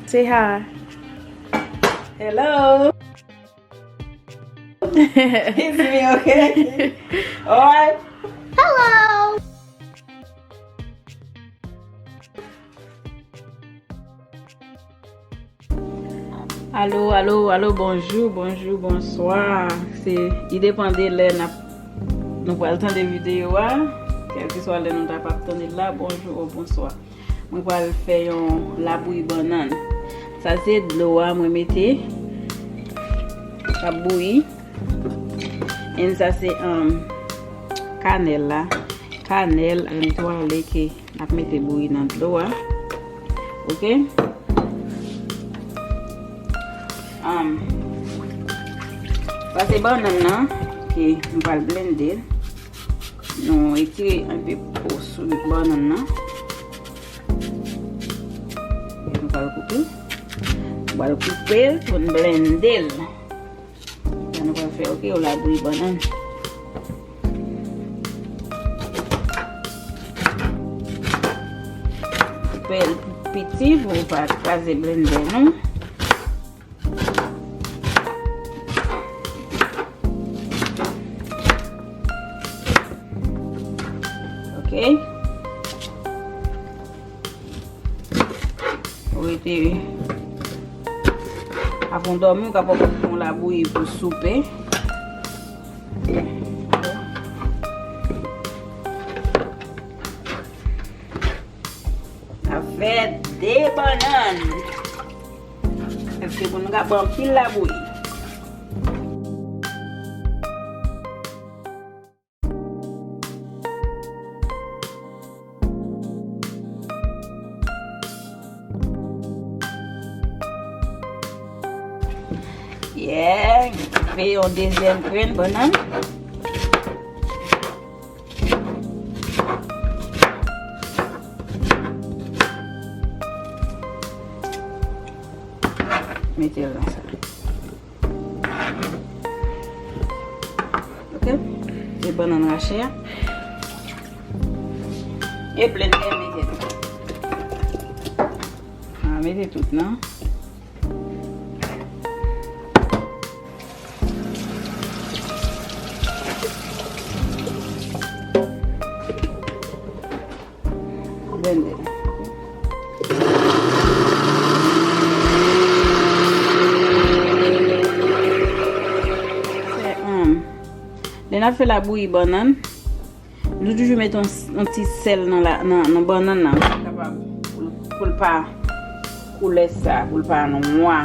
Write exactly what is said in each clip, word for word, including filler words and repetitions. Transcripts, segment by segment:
Say hi. Hello. It's me, okay? All right. Hello. Alo, alo, alo, bonjou, bonjou, bonswa. Se, li depann de lè n ap, nou pral tande videyo a. Kèlkeswa lè nou ta p ap tande l la, bonjou ou bonswa. Mwen pral fè yon labouyi bannann. Sa se dlo a mwen mete k ap bouyi. And sa se, um, kanèl la. Kanèl and twale ke n ap mete bouyi nan dlo a. Oke? Um, sa se bannann nan ke m pral blende. Nou retire enpe po sou bannann nan. E nou pral koupe. Nou pral koupe l pou n blende l. Sa nou pral fè, oke, yon labouyi bannann. Koupe l piti pou pa kraze blendè nou. Oke. Ou rete avan w dòmi, ou kapab pran yon labouyi pou soupe. N ap fè de bannann. Èske pou nou ka pran anpil labouyi? Yeah, koupe yon dezyèm grenn bannann. Mete l nan sa. Oke? Se bannann rache a. E blendè mete tout. A, mete tout nan. Blende. Fè, um, lè n ap fè labouyi bannann, nou toujou mete yon, yon ti sèl nan, la, nan, nan bannann nan. Kapab pou l, pou l pa koulè sa, pou l pa nwa.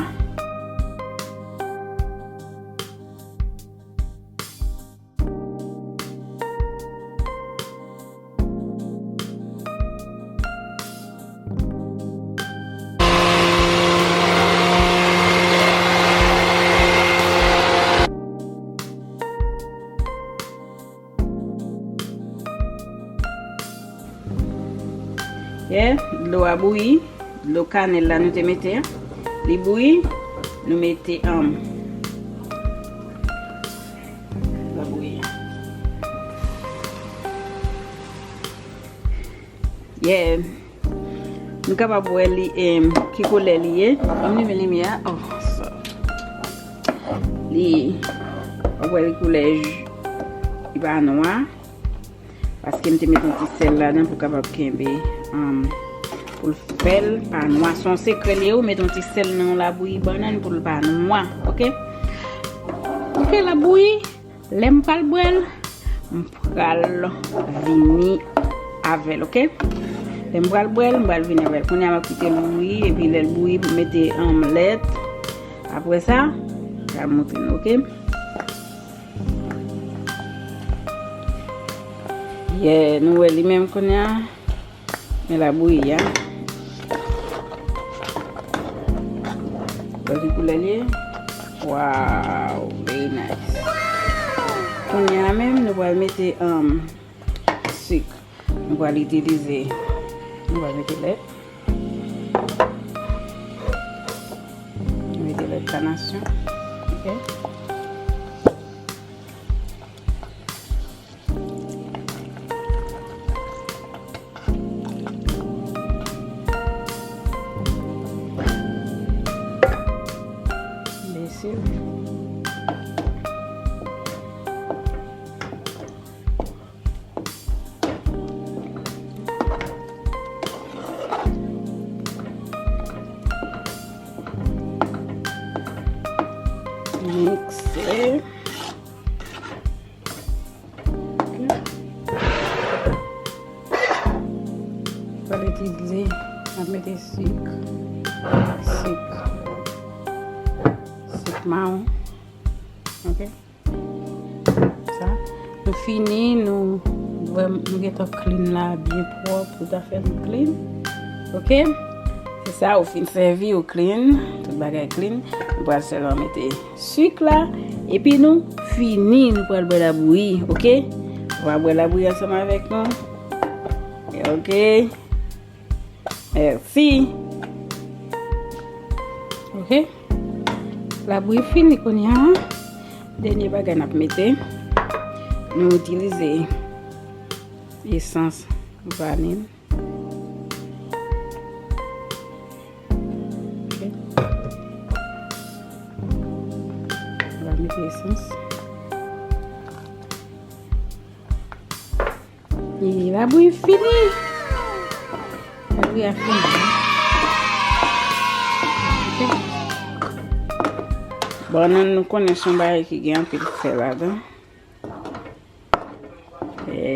Yeah, dlo a bouyi. Dlo kanèl la nou te mete a, li bouyi, nou mete, um, la bouyi. Yeah. Nou kapab wè li, em, ki koulè li ye. Ban m limen limyè a. Oh, sorry. Li, w ap wè li koulè, li pa nwa. Paske m te met yon ti sèl ladan pou kapab kenbe, um, pou l fè l pa nwa. Se yon sekrè li ye, ou met yon ti sèl nan yon labouyi bannann pou l pa nwa, oke? Oke, l ap bouyi. Lè m pral bwè l, m pral vini avè l, oke? Lè m pral bwè l, m pral vini avè l. Kounye a m ap kite l bouyi, epi lè l bouyi, m mete, um, lèt. Apre sa, m pral montre nou, oke? Yeah, nou wè li menm kounye a. Men la bouyi a. Wè ki koulè li ye? Wow, very nice. Kounye a menm, nou pral mete, um, sik. Nou pral itilize, nou pral mete lèt. Nou mete lèt kanasyon. Oke. Divize, n ap mete sik, sik, sik mawon. Ok. Sa. Nou fini, nou, nou gentan clean la, byen pwòp, tout afè nou clean. Ok. Se sa, ou fin sèvi, ou clean, tout bagay clean. Nou pral sèlman mete sik la, epi nou fini, nou pral bwè labouyi, ok? Nou pral bwè labouyi ansanm avèk nou. Ok. Mèsi. Ok. Labouyi fini kounye a. Dènye bagay n ap mete, nou itilize esans vanil. Ok. Nou va mete esans. E labouyi fini. Labouyi a fini. Ok. Bannann, nou konnen se yon bagay ki gen anpil sèl ladan. E,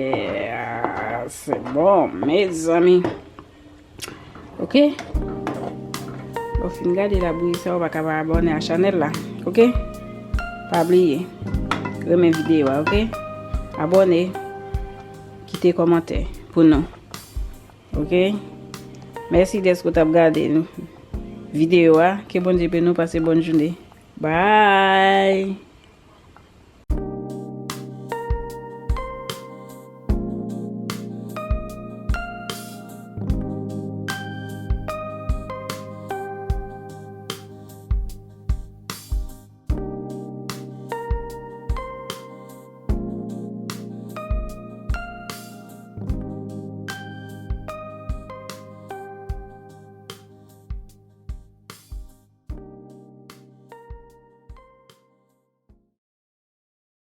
ah, se bon, mezanmi. Ok. Lè w fin gade labouyi sa, ou pa ka pa abòne a chanèl la. Ok. Pa bliye renmen videyo a, ok. Abòne, kite kòmantè pou nou. Ok. Mèsi dèske w t ap gade videyo a. Ke Bondye beni w, pase bòn jounen. Bye.